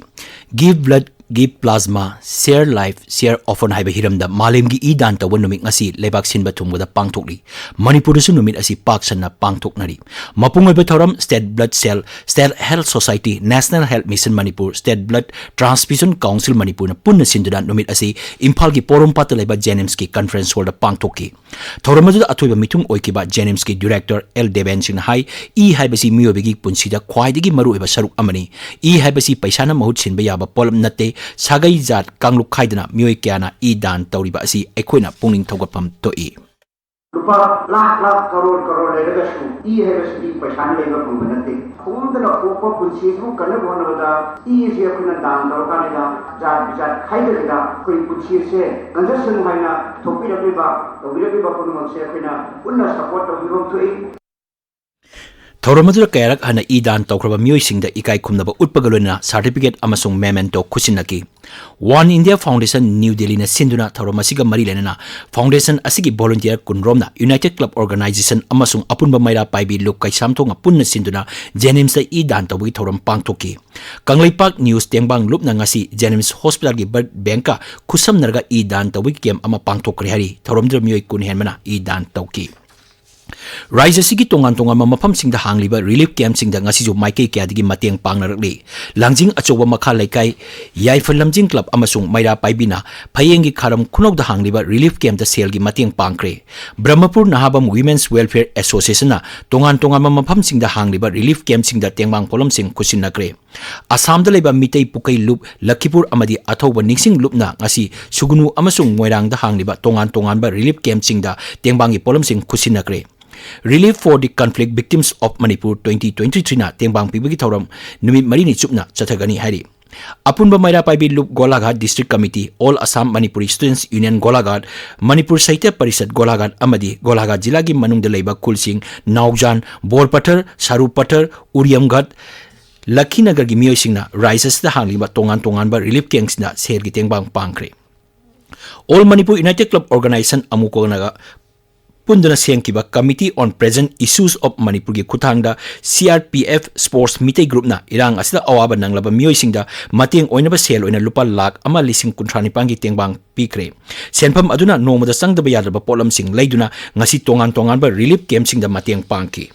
Give Blood Give Plasma, Share Life, Share Orphan ꯍꯥꯏꯕ ꯍꯤꯔꯝꯗ ꯃꯥꯂꯦꯝꯒꯤ ꯏ ꯗꯥꯟ ꯇꯧꯕ ꯅꯨꯃꯤꯠ ꯉꯁꯤ ꯂꯩꯕꯥꯛ ꯁꯤꯟꯕ ꯊꯨꯡꯕꯗ ꯄꯥꯡꯊꯣꯛꯂꯤ꯫ ꯃꯅꯤꯄꯨꯔꯗꯁꯨ ꯅꯨꯃꯤꯠ ꯑꯁꯤ ꯄꯥꯛ ꯁꯟꯅ ꯄꯥꯡꯊꯣꯛꯅꯔꯤ꯫ ꯃꯄꯨꯡ ꯑꯣꯏꯕ ꯊꯧꯔꯝ State Blood Cell, State Health Society, National Health Mission Manipur, State Blood Transfusion Council ꯃꯅꯤꯄꯨꯔꯅ ꯄꯨꯟꯅ ꯁꯤꯟꯗꯨꯅ ꯅꯨꯃꯤꯠ ꯑꯁꯤ ꯏꯝꯐꯥꯜꯒꯤ ꯄꯣꯔꯣꯝꯄꯥꯠꯇ ꯂꯩꯕ JNIMSꯀꯤ conference hallꯗ ꯄꯥꯡꯊꯣꯛꯈꯤ꯫ ꯊꯧꯔꯝ ꯑꯗꯨꯗ ꯑꯊꯣꯏꯕ ꯃꯤꯊꯨꯡ ꯑꯣꯏꯈꯤꯕ JNIMSꯀꯤ director L ꯗꯦꯕꯦꯟ ꯁꯤꯡꯅ ꯍꯥꯏ, ꯏ ꯍꯥꯏꯕꯁꯤ ꯃꯤꯑꯣꯏꯕꯒꯤ ꯄꯨꯟꯁꯤꯗ ꯈ꯭ꯋꯥꯏꯗꯒꯤ ꯃꯔꯨꯑꯣꯏꯕ ꯁꯔꯨꯛ ꯑꯃꯅꯤ꯫ ꯏ ꯍꯥꯏꯕꯁꯤ ꯄꯩꯁꯥꯅ ꯃꯍꯨꯠ ꯁꯤꯟꯕ ꯌꯥꯕ ꯄꯣꯠꯂꯝ ꯅꯠꯇꯦ꯫ ꯁꯥꯒꯩ ꯖꯥꯠ ꯀꯥꯡꯂꯨꯞ ꯈꯥꯏꯗꯅ ꯃꯤꯑꯣꯏ ꯀꯌꯥꯅ ꯏ ꯗꯥꯟ ꯇꯧꯔꯤꯕ ꯑꯁꯤ ꯑꯩꯈꯣꯏꯅ ꯄꯨꯛꯅꯤꯡ ꯊꯧꯒꯠꯐꯝ ꯊꯣꯛꯏ꯫ ꯂꯨꯄꯥ ꯂꯥꯈ ꯂꯥꯈ, ꯀꯔꯣꯔ ꯀꯔꯣꯔ ꯂꯩꯔꯒꯁꯨ ꯏ ꯍꯥꯏꯕꯁꯤꯗꯤ ꯄꯩꯁꯥꯅ ꯂꯩꯕ ꯐꯪꯕ ꯅꯠꯇꯦ꯫ ꯄꯣꯛꯅꯗꯅ ꯄꯣꯛꯄ ꯄꯨꯟꯁꯤ ꯑꯁꯤꯕꯨ ꯀꯟꯅꯕ ꯍꯣꯠꯅꯕꯗ ꯏ ꯑꯁꯤ ꯑꯩꯈꯣꯏꯅ ꯗꯥꯟ ꯇꯧꯔꯀꯥꯟꯗ ꯖꯥꯠ ꯕꯤꯖꯥꯠ ꯈꯥꯏꯗꯕꯤꯗ ꯑꯩꯈꯣꯏ ꯄꯨꯟꯁꯤ ꯑꯁꯦ ꯀꯟꯖꯁꯅꯨ ꯍꯥꯏꯅ ꯊꯣꯛꯄꯤꯔꯛꯂꯤꯕ, ꯇꯧꯕꯤꯔꯛꯂꯤꯕ ꯄꯨꯝꯅꯃꯛꯁꯦ ꯑꯩꯈꯣꯏꯅ ꯄꯨꯟꯅ support ꯇꯧꯕꯤꯐꯝ ꯊꯣꯛꯏ꯫ ꯊꯧꯔꯝ ꯑꯗꯨꯗ ꯀꯌꯥꯔꯛ ꯍꯟꯅ ꯏ ꯗꯥꯟ ꯇꯧꯈ꯭ꯔꯕ ꯃꯤꯑꯣꯏꯁꯤꯡꯗ ꯏꯀꯥꯏ ꯈꯨꯝꯅꯕ ꯎꯠꯄꯒ ꯂꯣꯏꯅꯅ certificate ꯑꯃꯁꯨꯡ memento ꯈꯨꯠꯁꯤꯟꯅꯈꯤ꯫ One India Foundation, ꯅ꯭ꯌꯨ ꯗꯦꯜꯂꯤꯅ ꯁꯤꯟꯗꯨꯅ ꯊꯧꯔꯝ ꯑꯁꯤꯒ ꯃꯔꯤ ꯂꯩꯅꯅ foundation ꯑꯁꯤꯒꯤ volunteer ꯀꯨꯟꯔꯣꯝꯅ United Club Organization ꯑꯃꯁꯨꯡ ꯑꯄꯨꯟꯕ ꯃꯩꯔꯥ ꯄꯥꯏꯕꯤ ꯂꯨꯞ ꯀꯩꯁꯥꯝꯊꯣꯡꯅ ꯄꯨꯟꯅ ꯁꯤꯟꯗꯨꯅ JNIMSꯇ ꯏ ꯗꯥꯟ ꯇꯧꯕꯒꯤ ꯊꯧꯔꯝ ꯄꯥꯡꯊꯣꯛꯈꯤ꯫ ꯀꯪꯂꯩꯄꯥꯛ news ꯇꯦꯡꯕꯥꯡ ꯂꯨꯞꯅ ꯉꯁꯤ JNIMS hospitalꯒꯤ blood bankꯀ ꯈꯨꯠꯁꯝꯅꯔꯒ ꯏ ꯗꯥꯟ ꯇꯧꯕꯒꯤ camp ꯑꯃ ꯄꯥꯡꯊꯣꯛꯈ꯭ꯔꯦ ꯍꯥꯏꯔꯤ꯫ ꯊꯧꯔꯝꯗꯨꯗ ꯃꯤꯑꯣꯏ ꯀꯨꯟ ꯍꯦꯟꯕꯅ ꯏ ꯗꯥꯟ ꯇꯧꯈꯤ꯫ ꯔꯥꯖ꯭ꯌ ꯑꯁꯤꯒꯤ ꯇꯣꯉꯥꯟ ꯇꯣꯉꯥꯟꯕ ꯃꯐꯝꯁꯤꯡꯗ ꯍꯥꯡꯂꯤꯕ relief campꯁꯤꯡꯗ ꯉꯁꯤꯁꯨ ꯃꯥꯏꯀꯩ ꯀꯌꯥꯗꯒꯤ ꯃꯇꯦꯡ ꯄꯥꯡꯅꯔꯛꯂꯤ꯫ ꯂꯥꯡꯖꯤꯡ ꯑꯆꯧꯕ ꯃꯈꯥ ꯂꯩꯀꯥꯏ, ꯌꯥꯏꯐ ꯂꯝꯖꯤꯡ club ꯑꯃꯁꯨꯡ ꯃꯩꯔꯥ ꯄꯥꯏꯕꯤꯅ ꯐꯌꯦꯡꯒꯤ ꯈꯥꯔꯝ ꯈꯨꯅꯧꯗ ꯍꯥꯡꯂꯤꯕ relief campꯇ ꯁꯦꯜꯒꯤ ꯃꯇꯦꯡ ꯄꯥꯡꯈ꯭ꯔꯦ꯫ ꯕ꯭ꯔꯍꯃꯄꯨꯔ ꯅꯍꯥꯕꯝ Women's Welfare Associationꯅ ꯇꯣꯉꯥꯟ ꯇꯣꯉꯥꯟꯕ ꯃꯐꯝꯁꯤꯡꯗ ꯍꯥꯡꯂꯤꯕ relief campꯁꯤꯡꯗ ꯇꯦꯡꯕꯥꯡ ꯄꯣꯠꯂꯝꯁꯤꯡ ꯈꯨꯠꯁꯤꯟꯅꯈ꯭ꯔꯦ꯫ ꯑꯁꯥꯝꯗ ꯂꯩꯕ ꯃꯤꯇꯩ ꯄꯨꯀꯩ ꯂꯨꯞ, ꯂꯈꯤꯄꯨꯔ ꯑꯃꯗꯤ ꯑꯊꯧꯕ ꯅꯤꯡꯁꯤꯡ ꯂꯨꯞꯅ ꯉꯁꯤ ꯁꯨꯒꯨꯅꯨ ꯑꯃꯁꯨꯡ ꯃꯣꯏꯔꯥꯡꯗ ꯍꯥꯡꯂꯤꯕ ꯇꯣꯉꯥꯟ ꯇꯣꯉꯥꯟꯕ relief campꯁꯤꯡꯗ ꯇꯦꯡꯕꯥꯡꯒꯤ ꯄꯣꯠꯂꯝꯁꯤꯡ ꯈꯨꯠꯁꯤꯟꯅꯈ꯭ꯔꯦ꯫ Relief for the Conflict Victims of Manipur twenty twenty-threeꯅ ꯇꯦꯡꯕꯥꯡ ꯄꯤꯕꯒꯤ ꯊꯧꯔꯝ ꯅꯨꯃꯤꯠ ꯃꯔꯤꯅꯤ ꯆꯨꯞꯅ ꯆꯠꯊꯒꯅꯤ ꯍꯥꯏꯔꯤ꯫ ꯑꯄꯨꯟꯕ ꯃꯩꯔꯥ ꯄꯥꯏꯕꯤ ꯂꯨꯞ ꯒꯣꯂꯥꯘꯥꯠ District Committee, All Assam Manipuri Students Union ꯒꯣꯂꯥꯘꯥꯠ, Manipur ꯁꯥꯍꯤꯇ꯭ꯌ ꯄꯔꯤꯁꯠ ꯒꯣꯂꯥꯘꯥꯠ ꯑꯃꯗꯤ ꯒꯣꯂꯥꯘꯥꯠ ꯖꯤꯂꯥꯒꯤ ꯃꯅꯨꯡꯗ ꯂꯩꯕ ꯈꯨꯜꯁꯤꯡ ꯅꯥꯎꯖꯥꯟ, ꯕꯣꯔꯄꯊꯔ, ꯁꯥꯔꯨꯄꯊꯔ, ꯎꯔꯤꯌꯝꯘꯠ, ꯂꯈꯤꯅꯒꯔꯒꯤ ꯃꯤꯑꯣꯏꯁꯤꯡꯅ ꯔꯥꯖ꯭ꯌ ꯑꯁꯤꯗ ꯍꯥꯡꯂꯤꯕ ꯇꯣꯉꯥꯟ ꯇꯣꯉꯥꯟꯕ relief campꯁꯤꯡꯗ ꯁꯦꯜꯒꯤ ꯇꯦꯡꯕꯥꯡ ꯄꯥꯡꯈ꯭ꯔꯦ꯫ All Manipur United Club Organization ꯑꯃꯨꯀꯣꯅꯒ ꯄꯨꯟꯗꯨꯅ ꯁꯦꯝꯈꯤꯕ Committee on Present Issues of Manipurꯒꯤ ꯈꯨꯠꯊꯥꯡꯗ C R P F Sports Meitei groupꯅ ꯏꯔꯥꯡ ꯑꯁꯤꯗ ꯑꯋꯥꯕ ꯅꯪꯂꯕ ꯃꯤꯑꯣꯏꯁꯤꯡꯗ ꯃꯇꯦꯡ ꯑꯣꯏꯅꯕ ꯁꯦꯜ ꯑꯣꯏꯅ ꯂꯨꯄꯥ ꯂꯥꯈ ꯑꯃ ꯂꯤꯁꯤꯡ ꯀꯨꯟꯊ꯭ꯔꯥ ꯅꯤꯄꯥꯟꯒꯤ ꯇꯦꯡꯕꯥꯡ ꯄꯤꯈ꯭ꯔꯦ꯫ ꯁꯦꯟꯐꯝ ꯑꯗꯨꯅ ꯅꯣꯡꯃꯗ ꯆꯪꯗꯕ ꯌꯥꯗ꯭ꯔꯕ ꯄꯣꯠꯂꯝꯁꯤꯡ ꯂꯩꯗꯨꯅ ꯉꯁꯤ ꯇꯣꯉꯥꯟ ꯇꯣꯉꯥꯟꯕ relief campꯁꯤꯡꯗ ꯃꯇꯦꯡ ꯄꯥꯡꯈꯤ꯫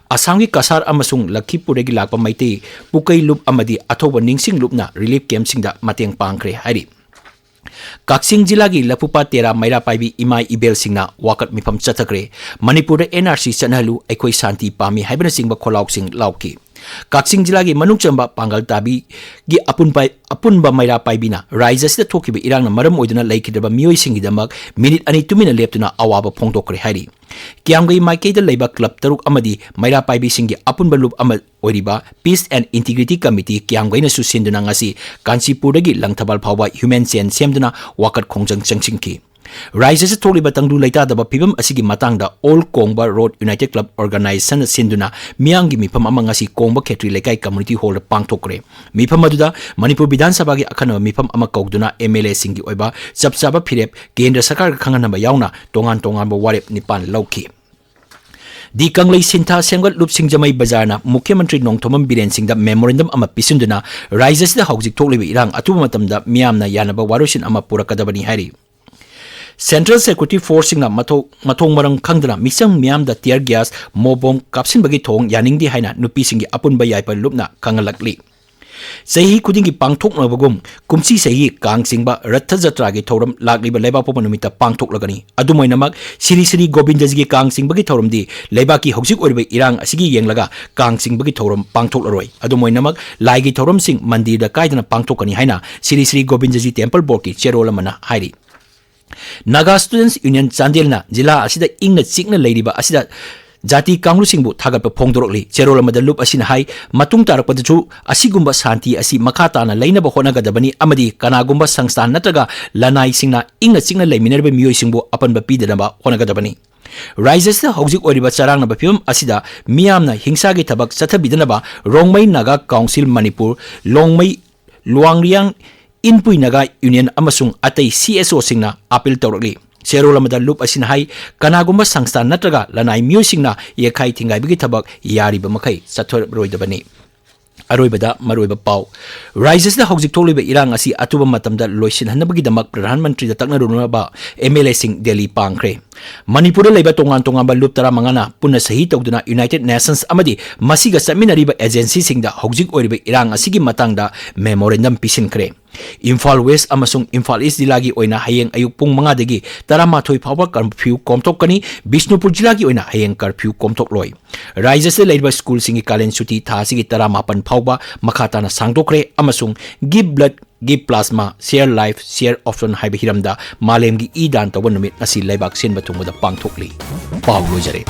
ꯑꯁꯥꯝꯒꯤ ꯀꯁꯥꯔ ꯑꯃꯁꯨꯡ ꯂꯈꯤꯄꯨꯔꯗꯒꯤ ꯂꯥꯛꯄ ꯃꯩꯇꯩ ꯄꯨꯀꯩ ꯂꯨꯞ ꯑꯃꯗꯤ ꯑꯊꯧꯕ ꯅꯤꯡꯁꯤꯡ ꯂꯨꯞꯅ relief campꯁꯤꯡꯗ ꯃꯇꯦꯡ ꯄꯥꯡꯈ꯭ꯔꯦ ꯍꯥꯏꯔꯤ꯫ ꯀꯛꯆꯤꯡ ꯖꯤꯂꯥꯒꯤ ꯂꯐꯨꯄꯥꯠ ꯇꯦꯔꯥ ꯃꯩꯔꯥ ꯄꯥꯏꯕꯤ ꯏꯃꯥ ꯏꯕꯦꯜꯁꯤꯡꯅ ꯋꯥꯀꯠ ꯃꯤꯐꯝ ꯆꯠꯊꯈ꯭ꯔꯦ꯫ ꯃꯅꯤꯄꯨꯔꯗ N R C ꯆꯠꯅꯍꯜꯂꯨ, ꯑꯩꯈꯣꯏ ꯁꯥꯟꯇꯤ ꯄꯥꯝꯃꯤ ꯍꯥꯏꯕꯅꯆꯤꯡꯕ ꯈꯣꯜꯂꯥꯎꯁꯤꯡ ꯂꯥꯎꯈꯤ꯫ ꯀꯛꯆꯤꯡ ꯖꯤꯂꯥꯒꯤ ꯃꯅꯨꯡ ꯆꯟꯕ ꯄꯥꯡꯒꯜ ꯇꯥꯕꯤꯒꯤ ꯑꯄꯨꯟꯕ, ꯑꯄꯨꯟꯕ ꯃꯩꯔꯥ ꯄꯥꯏꯕꯤꯅ ꯔꯥꯏꯖ꯭ꯌ ꯑꯁꯤꯗ ꯊꯣꯛꯈꯤꯕ ꯏꯔꯥꯡꯅ ꯃꯔꯝ ꯑꯣꯏꯗꯨꯅ ꯂꯩꯈꯤꯗ꯭ꯔꯕ ꯃꯤꯑꯣꯏꯁꯤꯡꯒꯤꯗꯃꯛ ꯃꯤꯅꯤꯠ ꯑꯅꯤ ꯇꯨꯃꯤꯟꯅ ꯂꯦꯞꯇꯨꯅ ꯑꯋꯥꯕ ꯐꯣꯡꯗꯣꯛꯈ꯭ꯔꯦ ꯍꯥꯏꯔꯤ꯫ ꯀꯤꯌꯥꯝꯒꯩ ꯃꯥꯏꯀꯩꯗ ꯂꯩꯕ club ꯇꯔꯨꯛ ꯑꯃꯗꯤ ꯃꯩꯔꯥ ꯄꯥꯏꯕꯤꯁꯤꯡꯒꯤ ꯑꯄꯨꯟꯕ ꯂꯨꯞ ꯑꯃ ꯑꯣꯏꯔꯤꯕ Peace and Integrity Committee ꯀꯤꯌꯥꯝꯒꯩꯅꯁꯨ ꯁꯤꯟꯗꯨꯅ ꯉꯁꯤ ꯀꯥꯟꯆꯤꯄꯨꯔꯗꯒꯤ ꯂꯪꯊꯕꯥꯜ ꯐꯥꯎꯕ human chain ꯁꯦꯝꯗꯨꯅ ꯋꯥꯀꯠ ꯈꯣꯡꯖꯪ ꯆꯪꯁꯤꯟꯈꯤ꯫ ꯔꯥꯏꯖ꯭ꯌ ꯑꯁꯤꯗ ꯊꯣꯛꯂꯤꯕ ꯇꯪꯗꯨ ꯂꯩꯇꯥꯗꯕ ꯐꯤꯕꯝ ꯑꯁꯤꯒꯤ ꯃꯇꯥꯡꯗ All ꯀꯣꯡꯕ Road United Club Organizationꯅ ꯁꯤꯟꯗꯨꯅ ꯃꯤꯌꯥꯝꯒꯤ ꯃꯤꯐꯝ ꯑꯃ ꯉꯁꯤ ꯀꯣꯡꯕ ꯈꯦꯇ꯭ꯔꯤ ꯂꯩꯀꯥꯏ community hallꯗ ꯄꯥꯡꯊꯣꯛꯈ꯭ꯔꯦ꯫ ꯃꯤꯐꯝ ꯑꯗꯨꯗ ꯃꯅꯤꯄꯨꯔ ꯕꯤꯙꯥꯟ ꯁꯚꯥꯒꯤ ꯑꯈꯟꯅꯕ ꯃꯤꯐꯝ ꯑꯃ ꯀꯧꯗꯨꯅ M L Aꯁꯤꯡꯒꯤ ꯑꯣꯏꯕ ꯆꯞ ꯆꯥꯕ ꯐꯤꯔꯦꯞ ꯀꯦꯟꯗ꯭ꯔ ꯁꯔꯀꯥꯔꯒ ꯈꯪꯍꯟꯅꯕ ꯌꯥꯎꯅ ꯇꯣꯉꯥꯟ ꯇꯣꯉꯥꯟꯕ ꯋꯥꯔꯦꯞ ꯅꯤꯄꯥꯟ ꯂꯧꯈꯤ꯫ ꯗꯤ ꯀꯪꯂꯩ ꯁꯤꯟꯊꯥ ꯁꯦꯝꯒꯠ ꯂꯨꯞ ꯁꯤꯡꯖꯃꯩ ꯕꯖꯥꯔꯅ ꯃꯨꯈ꯭ꯌ ꯃꯟꯇ꯭ꯔꯤ ꯅꯣꯡꯊꯣꯝꯕꯝ ꯕꯤꯔꯦꯟ ꯁꯤꯡꯗ memorandum ꯑꯃ ꯄꯤꯁꯤꯟꯗꯨꯅ ꯔꯥꯏꯖ꯭ꯌ ꯑꯁꯤꯗ ꯍꯧꯖꯤꯛ ꯊꯣꯛꯂꯤꯕ ꯏꯔꯥꯡ ꯑꯊꯨꯕ ꯃꯇꯝꯗ ꯃꯤꯌꯥꯝꯅ ꯌꯥꯅꯕ ꯋꯥꯔꯣꯏꯁꯤꯟ ꯑꯃ ꯄꯨꯔꯛꯀꯗꯕꯅꯤ ꯍꯥꯏꯔꯤ꯫ Central Security Forceꯁꯤꯡꯅ ꯃꯊꯧ-, ꯃꯊꯣꯡ ꯃꯔꯝ ꯈꯪꯗꯅ ꯃꯤꯆꯝ ꯃꯤꯌꯥꯝꯗ tear gas, mob bomb ꯀꯥꯞꯁꯤꯟꯕꯒꯤ ꯊꯧꯑꯣꯡ ꯌꯥꯅꯤꯡꯗꯦ ꯍꯥꯏꯅ ꯅꯨꯄꯤꯁꯤꯡꯒꯤ ꯑꯄꯨꯟꯕ ꯌꯥꯏꯐ ꯂꯨꯞꯅ ꯈꯪꯍꯜꯂꯛꯂꯤ꯫ ꯆꯍꯤ ꯈꯨꯗꯤꯡꯒꯤ ꯄꯥꯡꯊꯣꯛꯅꯕꯒꯨꯝ ꯀꯨꯝꯁꯤ ꯆꯍꯤ ꯀꯥꯡ ꯆꯤꯡꯕ ꯔꯊ ꯖꯇ꯭ꯔꯥꯒꯤ ꯊꯧꯔꯝ ꯂꯥꯛꯂꯤꯕ ꯂꯩꯕꯥꯛꯄꯣꯛꯄ ꯅꯨꯃꯤꯠꯇ ꯄꯥꯡꯊꯣꯛꯂꯒꯅꯤ꯫ ꯑꯗꯨꯝ ꯑꯣꯏꯅꯃꯛ ꯁꯤꯔꯤ ꯁꯤꯔꯤ ꯒꯣꯕꯤꯟꯗꯖꯤꯒꯤ ꯀꯥꯡ ꯆꯤꯡꯕꯒꯤ ꯊꯧꯔꯝꯗꯤ ꯂꯩꯕꯥꯛꯀꯤ ꯍꯧꯖꯤꯛ ꯑꯣꯏꯔꯤꯕ ꯏꯔꯥꯡ ꯑꯁꯤꯒꯤ ꯌꯦꯡꯂꯒ ꯀꯥꯡ ꯆꯤꯡꯕꯒꯤ ꯊꯧꯔꯝ ꯄꯥꯡꯊꯣꯛꯂꯔꯣꯏ꯫ ꯑꯗꯨꯝ ꯑꯣꯏꯅꯃꯛ ꯂꯥꯏꯒꯤ ꯊꯧꯔꯝꯁꯤꯡ ꯃꯟꯗꯤꯔꯗ ꯀꯥꯏꯗꯅ ꯄꯥꯡꯊꯣꯛꯀꯅꯤ ꯍꯥꯏꯅ ꯁꯤꯔꯤ ꯁꯤꯔꯤ ꯒꯣꯕꯤꯟꯗꯖꯤ temple boardꯀꯤ ꯆꯦꯔꯣꯜ ꯑꯃꯅ ꯍꯥꯏꯔꯤ꯫ Naga Students Union ꯆꯥꯟꯗꯦꯜꯅ ꯖꯤꯂꯥ ꯑꯁꯤꯗ ꯏꯪꯅ ꯆꯤꯛꯅ ꯂꯩꯔꯤꯕ ꯑꯁꯤꯗ ꯖꯥꯇꯤ ꯀꯥꯡꯂꯨꯞꯁꯤꯡꯕꯨ ꯊꯥꯒꯠꯄ ꯐꯣꯡꯗꯣꯔꯛꯂꯤ꯫ ꯆꯦꯔꯣꯜ ꯑꯃꯗ ꯂꯨꯞ ꯑꯁꯤꯅ ꯍꯥꯏ, ꯃꯇꯨꯡ ꯇꯥꯔꯛꯄꯗꯁꯨ ꯑꯁꯤꯒꯨꯝꯕ ꯁꯥꯟꯇꯤ ꯑꯁꯤ ꯃꯈꯥ ꯇꯥꯅ ꯂꯩꯅꯕ ꯍꯣꯠꯅꯒꯗꯕꯅꯤ ꯑꯃꯗꯤ ꯀꯅꯥꯒꯨꯝꯕ ꯁꯪꯁꯊꯥꯟ ꯅꯠꯇ꯭ꯔꯒ ꯂꯅꯥꯏꯁꯤꯡꯅ ꯏꯪꯅ ꯆꯤꯛꯅ ꯂꯩꯃꯤꯟꯅꯔꯤꯕ ꯃꯤꯑꯣꯏꯁꯤꯡꯕꯨ ꯑꯄꯟꯕ ꯄꯤꯗꯅꯕ ꯍꯣꯠꯅꯒꯗꯕꯅꯤ꯫ ꯔꯥꯏꯖ꯭ꯌ ꯑꯁꯤꯗ ꯍꯧꯖꯤꯛ ꯑꯣꯏꯔꯤꯕ ꯆꯔꯥꯡꯅꯕ ꯐꯤꯕꯝ ꯑꯁꯤꯗ ꯃꯤꯌꯥꯝꯅ ꯍꯤꯡꯁꯥꯒꯤ ꯊꯕꯛ ꯆꯠꯊꯕꯤꯗꯅꯕ ꯔꯣꯡꯃꯩ ꯅꯥꯒꯥ ꯀꯥꯎꯟꯁꯤꯜ ꯃꯅꯤꯄꯨꯔ, ꯂꯣꯡꯃꯩ, ꯂꯨꯋꯥꯡꯔꯤꯌꯥꯡ ꯏꯟꯄꯨꯏ ꯅꯥꯒꯥ ꯌꯨꯅꯤꯌꯟ ꯑꯃꯁꯨꯡ ꯑꯇꯩ C S Oꯁꯤꯡꯅ appeal ꯇꯧꯔꯛꯂꯤ꯫ ꯆꯦꯔꯣꯜ ꯑꯃꯗ ꯂꯨꯞ ꯑꯁꯤꯅ ꯍꯥꯏ, ꯀꯅꯥꯒꯨꯝꯕ ꯁꯪꯁꯊꯥꯟ ꯅꯠꯇ꯭ꯔꯒ ꯂꯅꯥꯏ ꯃꯤꯑꯣꯏꯁꯤꯡꯅ ꯌꯦꯛꯈꯥꯏ ꯊꯤꯡꯒꯥꯏꯕꯒꯤ ꯊꯕꯛ ꯌꯥꯔꯤꯕ ꯃꯈꯩ ꯆꯠꯊꯔꯣꯏꯗꯕꯅꯤ꯫ ꯑꯔꯣꯏꯕꯗ ꯃꯔꯨꯑꯣꯏꯕ ꯄꯥꯎ꯫ ꯔꯥꯖ꯭ꯌꯁꯤꯗ ꯍꯧꯖꯤꯛ ꯊꯣꯛꯂꯤꯕ ꯏꯔꯥꯡ ꯑꯁꯤ ꯑꯊꯨꯕ ꯃꯇꯝꯗ ꯂꯣꯏꯁꯤꯟꯍꯟꯅꯕꯒꯤꯗꯃꯛ ꯄ꯭ꯔꯙꯥꯟ ꯃꯟꯇ꯭ꯔꯤꯗ ꯇꯛꯅꯔꯨꯅꯕ ꯑꯦꯝ ꯑꯦꯜ ꯑꯦꯁꯤꯡ ꯗꯦꯜꯂꯤ ꯄꯥꯡꯈ꯭ꯔꯦ꯫ ꯃꯅꯤꯄꯨꯔꯗ ꯂꯩꯕ ꯇꯣꯉꯥꯟ ꯇꯣꯉꯥꯟꯕ ꯂꯨꯞ ꯇꯔꯥꯃꯉꯥꯅ ꯄꯨꯟꯅ ꯁꯍꯤ ꯇꯧꯗꯨꯅ ꯌꯨꯅꯥꯏꯇꯦꯗ ꯅꯦꯁꯟꯁ ꯑꯃꯗꯤ ꯃꯁꯤꯒ ꯆꯠꯃꯤꯟꯅꯔꯤꯕ ꯑꯦꯖꯦꯟꯁꯤꯁꯤꯡꯗ ꯍꯧꯖꯤꯛ ꯑꯣꯏꯔꯤꯕ ꯏꯔꯥꯡ ꯑꯁꯤꯒꯤ ꯃꯇꯥꯡꯗ ꯃꯦꯃꯣꯔꯦꯟꯗꯝ ꯄꯤꯁꯤꯟꯈ꯭ꯔꯦ꯫ ꯏꯝꯐꯥꯜ ꯋꯦꯁ ꯑꯃꯁꯨꯡ ꯏꯝꯐꯥꯜ ꯏꯁ ꯖꯤꯂꯥꯒꯤ ꯑꯣꯏꯅ ꯍꯌꯦꯡ ꯑꯌꯨꯛ ꯄꯨꯡ ꯃꯉꯥꯗꯒꯤ ꯇꯔꯥꯃꯥꯊꯣꯏ ꯐꯥꯎꯕ ꯀꯔꯐ꯭ꯌꯨ ꯀꯣꯝꯊꯣꯛꯀꯅꯤ꯫ ꯕꯤꯁꯅꯨꯄꯨꯔ ꯖꯤꯂꯥꯒꯤ ꯑꯣꯏꯅ ꯍꯌꯦꯡ ꯀꯔꯐ꯭ꯌꯨ ꯀꯣꯝꯊꯣꯛꯂꯣꯏ꯫ ꯔꯥꯖ꯭ꯌꯁꯤꯗ ꯂꯩꯔꯤꯕ ꯁ꯭ꯀꯨꯜꯁꯤꯡꯒꯤ ꯀꯥꯂꯦꯟ ꯁꯨꯇꯤ ꯊꯥ ꯑꯁꯤꯒꯤ ꯇꯔꯥꯃꯥꯄꯟ ꯐꯥꯎꯕ ꯃꯈꯥ ꯇꯥꯅ ꯁꯥꯡꯗꯣꯛꯈ꯭ꯔꯦ ꯑꯃꯁꯨꯡ Give Blood, Give Plasma, Share Life, Share Option ꯍꯥꯏꯕ ꯍꯤꯔꯝꯗ ꯃꯥꯂꯦꯝꯒꯤ ꯏ ꯗꯥꯟ ꯇꯧꯕ ꯅꯨꯃꯤꯠ ꯉꯁꯤ ꯂꯩꯕꯥꯛ ꯁꯤꯟꯕ ꯊꯨꯡꯕꯗ ꯄꯥꯡꯊꯣꯛꯂꯤ꯫ ꯄꯥꯎ ꯂꯣꯏꯖꯔꯦ꯫